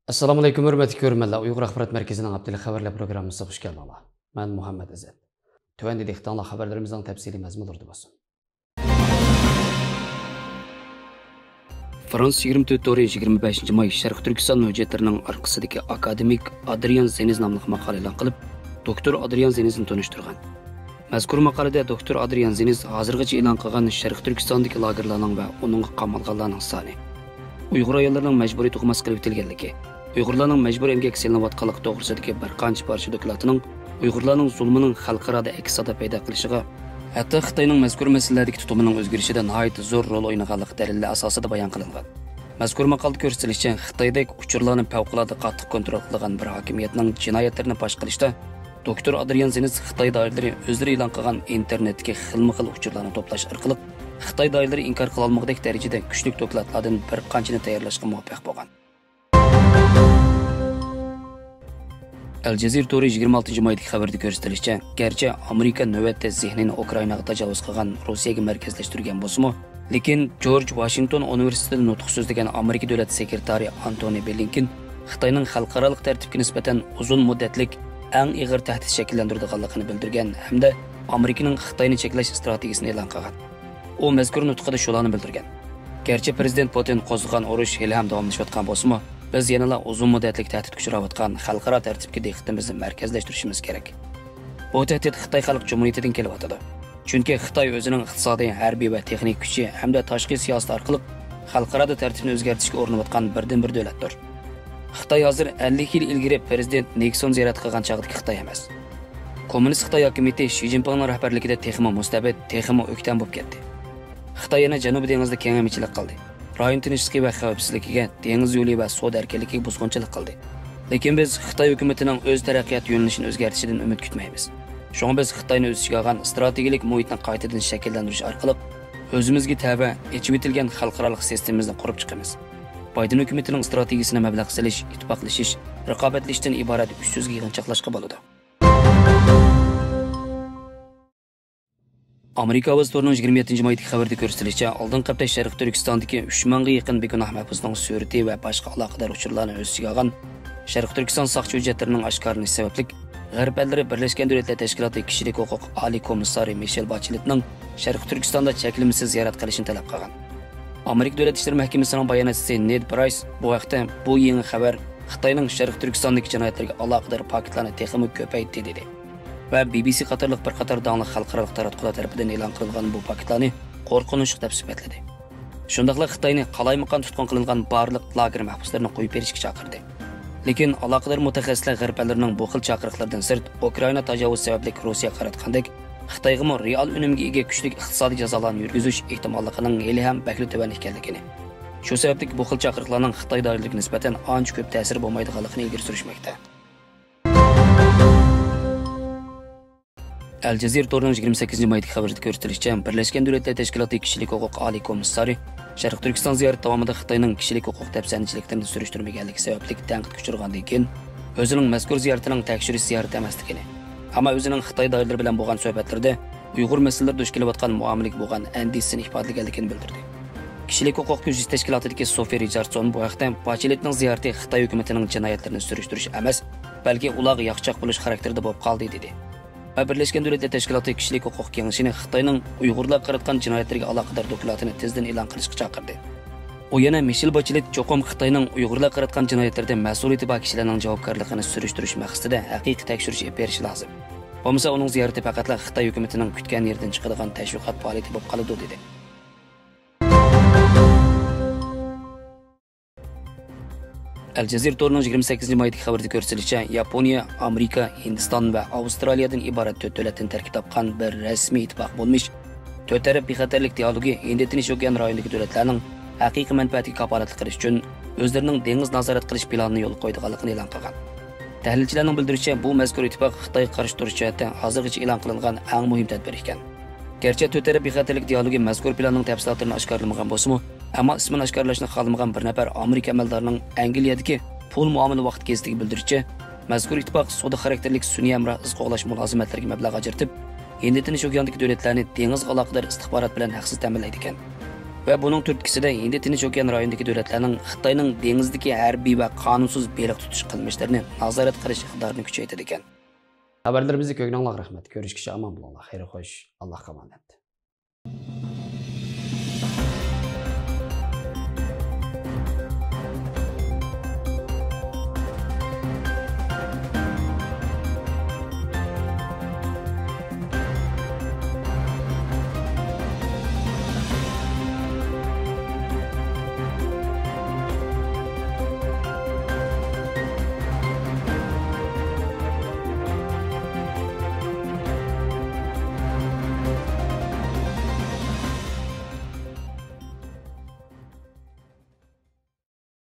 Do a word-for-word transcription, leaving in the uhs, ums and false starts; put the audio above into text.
ئەسسالامۇئەلەيكۇم، ھۆرمەتلىك كۆرۈرمەنلەر. ئۇيغۇر ئاخبارات مەركىزىنىڭ ھەپتىلىك خەۋەرلەر پروگراممىسىغا خۇش كەلدىڭلار. مەن مۇھەممەد ئىززەت. تۆۋەندە دىققىتىڭلار خەۋەرلىرىمىزنىڭ تەپسىلىي مەزمۇنلىرىدا بولسۇن. فرانس يىگىرمە تۆت تورى يىگىرمە بەشىنچى ماي شەرقىي تۈركىستان ھۆججەتلىرىنىڭ ئارقىسىدىكى ئاكادېمىك ئادرىيان زېنىز ناملىق ماقالە ئېلان قىلىپ، دوكتور ئادرىيان زېنىزنى تونۇشتۇرغان. مەزكۇر ماقالىدە دوكتور ئادرىيان زېنىز ھازىرغىچە ئېلان قىلغان شەرقىي تۈركىستاندىكى لاگېرلارنىڭ ۋە ئۇنىڭغا قامالغانلارنىڭ سانى، ئۇيغۇر ئاياللىرىنىڭ مەجبۇرىي تۇغماس قىلىۋېتىلگەنلىكى، ئۇيغۇرلارنىڭ مەجبۇرىي ئەمگەككە سېلىنىۋاتقانلىقى توغرىسىدىكى بىر قانچە پارچە دوكلاتىنىڭ ئۇيغۇرلارنىڭ زۇلمىنىڭ خەلقئارادا ئەكس سادا پەيدا قىلىشىغا، ھەتتا خىتاينىڭ مەزكۇر مەسىلىلەردىكى تۇتۇمىنىڭ ئۆزگىرىشىدە ناھايىتى زور رول ئوينىغانلىقى دەلىللەر ئاساسىدا بايان قىلىنغان. مەزكۇر ماقالىدە كۆرسىتىلىشىچە، خىتايدەك ئۇچۇرلارنى پەۋقۇلئاددە قاتتىق كونترول قىلىدىغان بىر ھاكىمىيەتنىڭ جىنايەتلىرىنى پاش قىلىشتا دوكتور ئادرىيان زېنىز خىتاي دائىرىلىرى ئۆزلىرى ئېلان قىلغان ئىنتېرنېتتىكى خىلمۇ خىل ئۇچۇرلارنى توپلاش ئارقىلىق خىتاي دائىرىلىرى ئىنكار قىلالمىغۇدەك دەرىجىدە كۈچلۈك دوكلاتلاردىن بىر قانچىنى تەييارلاشقا مۇۋەپپەق بولغان. ئەل جەزىرە تورى يىگىرمە ئالتىنچى مايدىكى خەۋىرىدە كۆرسىتىلىشىچە، گەرچە ئامېرىكا نۆۋەتتە زېھنىنى ئۇكرائىناغا تاجاۋۇز قىلغان روسىيەگە مەركەزلەشتۈرگەن بولسىمۇ، لېكىن جورج ۋاشىنگتون ئۇنىۋېرسىتېتىدا نۇتۇق سۆزلىگەن ئامېرىكا دۆلەت سېكرېتارى ئانتونى بلىنكېن خىتاينىڭ خەلقئارالىق تەرتىپكە نىسبەتەن ئۇزۇن مۇددەتلىك ئەڭ ئېغىر تەھدىت شەكىللەندۈرىدىغانلىقىنى بىلدۈرگەن ھەمدە ئامېرىكىنىڭ خىتاينى چەكلەش ئىستراتېگىيىسىنى ئېلان قىلغان. ئۇ مەزكۇر نۇتقىدا شۇلارنى بىلدۈرگەن: گەرچە پىرېزىدېنت پۇتىن قوزغىغان ئۇرۇش ھېلىھەم داۋاملىشىۋاتقان بولسىمۇ، بىز يەنىلا ئۇزۇن مۇددەتلىك تەھدىتكە ئۇچراۋاتقان خەلقئارا تەرتىپكە دىققىتىمىزنى مەركەزلەشتۈرۈشىمىز كېرەك. بۇ تەھدىت خىتاي خەلق جۇمھۇرىيىتىدىن كېلىۋاتىدۇ. چۈنكى خىتاي ئۆزىنىڭ ئىقتىسادىي، ھەربىي ۋە تېخنىكا كۈچى ھەمدە تاشقى سىياسىتى ئارقىلىق خەلقئارادا تەرتىپنى ئۆزگەرتىشكە ئۇرۇنۇۋاتقان بىردىنبىر دۆلەتتۇر. خىتاي ھازىر ئەللىك يىل ئىلگىرى پىرېزىدېنت نىكسون زىيارەت قىلغان چاغدىكى خىتاي ئەمەس. كوممۇنىست خىتاي ھاكىمىيىتى شى جىنپىڭنىڭ رەھبەرلىكىدە تېخىمۇ مۇستەبىت، تېخىمۇ ئۆكتەم بولۇپ كەتتى. خىتاي يەنە جەنۇبىي دېڭىزدا كېڭەيمىچىلىك قىلدى. رايون تىنچلىقى ۋە خەۋپسىزلىكىگە، دېڭىز يولى ۋە سودا ئەركىنلىكىگە بۇزغۇنچىلىق قىلدى. لېكىن بىز خىتاي ھۆكۈمىتىنىڭ ئۆز تەرەققىيات يۆنىلىشىنى ئۆزگەرتىشىدىن ئۈمىد كۈتمەيمىز. شۇڭا بىز خىتاينى ئۆسۈشكە ئالغان ئىستراتېگىيەلىك مۇھىتنى قايتىدىن شەكىللەندۈرۈش ئارقىلىق ئۆزىمىزگە تەۋە ئېچىۋېتىلگەن خەلقئارالىق سىستېمىمىزنى قۇرۇپ چىقىمىز. بايدېن ھۆكۈمىتىنىڭ ئىستراتېگىيىسىنى مەبلەغ سېلىش، ئىتتىپاقلىشىش، رىقابەتلىشىشتىن ئىبارەت ئۈچ سۆزگە يىغىنچاقلاشقا بولىدۇ. ئامېرىكا ئاۋازى تورىنىڭ يىگىرمە يەتتىنچى مايدىكى خەۋىرىدە كۆرسىتىلىشىچە، ئالدىنقى ھەپتە شەرقىي تۈركىستاندىكى ئۈچ مىڭغا يېقىن بىگۇناھ مەھبۇسنىڭ سۈرىتى ۋە باشقا ئالاقىدار ئۇچۇرلارنى ئۆز ئىچىگە ئالغان شەرقىي تۈركىستان ساقچى ھۆججەتلىرىنىڭ ئاشكارىلىنىشى سەۋەبلىك، غەرب ئەللىرى بىرلەشكەن دۆلەتلەر تەشكىلاتى كىشىلىك ھوقۇق ئالىي كومىسسارى مىشېل باچېلېتنىڭ شەرقىي تۈركىستاندا چەكلىمىسىز زىيارەت قىلىشىنى تەلەپ قىلغان. ئامېرىكا دۆلەت ئىشلىرى مەھكىمىسىنىڭ باياناتچىسى نېد برايس بۇ ھەقتە، بۇ يېڭى خەۋەر خىتاينىڭ شەرقىي تۈركىستاندىكى جىنايەتلىرىگە ئالاقىدار پاكىتلارنى تېخىمۇ كۆپەيتتى، دېدى. ۋە بى بى سى قاتارلىق بىر قاتار داڭلىق خەلقئارالىق تاراتقۇلار تەرىپىدىن ئېلان قىلىنغان بۇ پاكىتلارنى قورقۇنچلۇق دەپ سۈپەتلىدى. شۇنداقلا خىتاينى قالايمىقان تۇتقۇن قىلىنغان بارلىق لاگېر مەھبۇسلىرىنى قويۇپ بېرىشكە چاقىردى. لېكىن ئالاقىدار مۇتەخەسسىسلەر غەرب ئەللىرىنىڭ بۇ خىل چاقىرىقلىرىدىن سىرت، ئۇكرائىنا تاجاۋۇز سەۋەبلىك روسىيەگە قاراتقاندەك خىتايغىمۇ رېئال ئۈنۈمگە ئىگە كۈچلۈك ئىقتىسادىي جازالارنى يۈرگۈزۈش ئېھتىماللىقىنىڭ ھېلىھەم بەكلا تۆۋەن ئىكەنلىكىنى، شۇ سەۋەبلىك بۇ خىل چاقىرىقلارنىڭ خىتاي دائىرىلىرىگە نىسبەتەن ئانچە كۆپ تەسىرى بولمايدىغانلىقىنى ئىلگىرى سۈرۈشمەكتە. ئەل جەزىرە تورىنىڭ يىگىرمە سەككىزىنچى مايدىكى خەۋىرىدە كۆرسىتىلىشىچە، بىرلەشكەن دۆلەتلەر تەشكىلاتى كىشىلىك ھوقۇق ئالىي كومىسسارى شەرقىي تۈركىستان زىيارىتى داۋامىدا خىتاينىڭ كىشىلىك ھوقۇق دەپسەندىچىلىكلىرىنى سۈرۈشتۈرمىگەنلىكى سەۋەبلىك تەنقىدكە ئۇچرىغاندىن كېيىن، ئۆزىنىڭ مەزكۇر زىيارىتىنىڭ تەكشۈرۈش زىيارىتى ئەمەسلىكىنى، ئەمما ئۆزىنىڭ خىتاي دائىرىلىرى بىلەن بولغان سۆھبەتلىرىدە ئۇيغۇر مەسىلىلىرى دۇچ كېلىۋاتقان مۇئامىلىگە بولغان ئەندىشىسىنى ئىپادىلىگەنلىكىنى بىلدۈردى. كىشىلىك ھوقۇق كۆزىتىش تەشكىلاتىدىكى سوفى رىچاردسون بۇ ھەقتە، باچېلېتنىڭ زىيارىتى خىتاي ھۆكۈمىتىنىڭ جىنايەتلىرىنى سۈرۈشتۈرۈش ئەمەس، بەلكى ئۇلارغا ياخچاق بولۇش خاراكتېرىدە بولۇپ قالدى، دېدى. ۋە بىرلەشكەن دۆلەتلەر تەشكىلاتى كىشىلىك ھوقۇق كېڭىشىنى خىتاينىڭ ئۇيغۇرلارغا قاراتقان جىنايەتلىرىگە ئالاقىدار دوكلاتىنى تېزدىن ئېلان قىلىشقا چاقىردى. ئۇ يەنە مىشېل باچېلېت چوقۇم خىتاينىڭ ئۇيغۇرلارغا قاراتقان جىنايەتلىرىدە مەسئۇلىيىتى بار كىشىلەرنىڭ جاۋابكارلىقىنى سۈرۈشتۈرۈش مەقسىتىدە ھەقىقىي تەكشۈرۈش ئېلىپ بېرىشى لازىم. بولمىسا ئۇنىڭ زىيارىتى پەقەتلا خىتاي ھۆكۈمىتىنىڭ كۈتكەن يېرىدىن چىقىدىغان تەشۋىقات پائالىيىتى بولۇپ قالىدۇ، دېدى. ئەل جەزىرە تورىنىڭ يىگىرمە سەككىزىنچى مايدىكى خەۋىرىدە كۆرسىتىلىشىچە، ياپونىيە، ئامېرىكا، ھىندىستان ۋە ئاۋسترالىيەدىن ئىبارەت تۆت دۆلەتتىن تەركىب تاپقان بىر رەسمىي ئىتتىپاق بولمىش تۆت تەرەپ بىخەتەرلىك دىئالوگى ھىندى تىنچ ئوكيان رايونىدىكى دۆلەتلەرنىڭ ھەقىقىي مەنپەئەتىگە كاپالەتلىك قىلىش ئۈچۈن ئۆزلىرىنىڭ دېڭىز نازارەت قىلىش پىلانىنى يولغا قويىدىغانلىقىنى ئېلان قىلغان. تەھلىلچىلەرنىڭ بىلدۈرۈشىچە، بۇ مەزكۇر ئىتتىپاق خىتايغا قارشى تۇرۇش جەھەتتە ھازىرغىچە ئېلان قىلىنغان ئەڭ مۇھىم تەدبىر ئىكەن. گەرچە تۆت تەرەپ بىخەتەرلىك دىئالوگى مەزكۇر پىلاننىڭ تەپسىلاتلىرىنى ئاشكارىلىمىغان بولسىمۇ، ئەمما ئىسمىنى ئاشكارىلاشنى خالىمىغان بىر نەپەر ئامېرىكا ئەمەلدارىنىڭ ئەنگلىيەدىكى پۇل مۇئامىلە ۋاقتى گېزىتىگە بىلدۈرۈشىچە، مەزكۇر ئىتتىپاق سودا خاراكتېرلىك سۈنئىي ھەمراھ ئىز قوغلاش مۇلازىمەتلىرىگە مەبلەغ ئاجرىتىپ، ھىندى تىنچ ئوكياندىكى دۆلەتلەرنى دېڭىزغا ئالاقىدار ئىستىخبارات بىلەن ھەقسىز تەمىنلەيدىكەن. ۋە بۇنىڭ تۈرتكىسىدە ھىندى تىنچ ئوكيان رايونىدىكى دۆلەتلەرنىڭ خىتاينىڭ دېڭىزدىكى ھەربىي ۋە قانۇنسىز بېلىق تۇتۇش قىلمىشلىرىنى نازارەت قىلىش ئىقتىدارىنى كۈچەيتىدىكەن. خەۋەرلىرىمىزنى كۆرگىنىڭلارغا رەھمەت. كۆرۈشكىچە ئامان بولۇڭلار. خەير خوش. ئاللاھقا ئامانەت.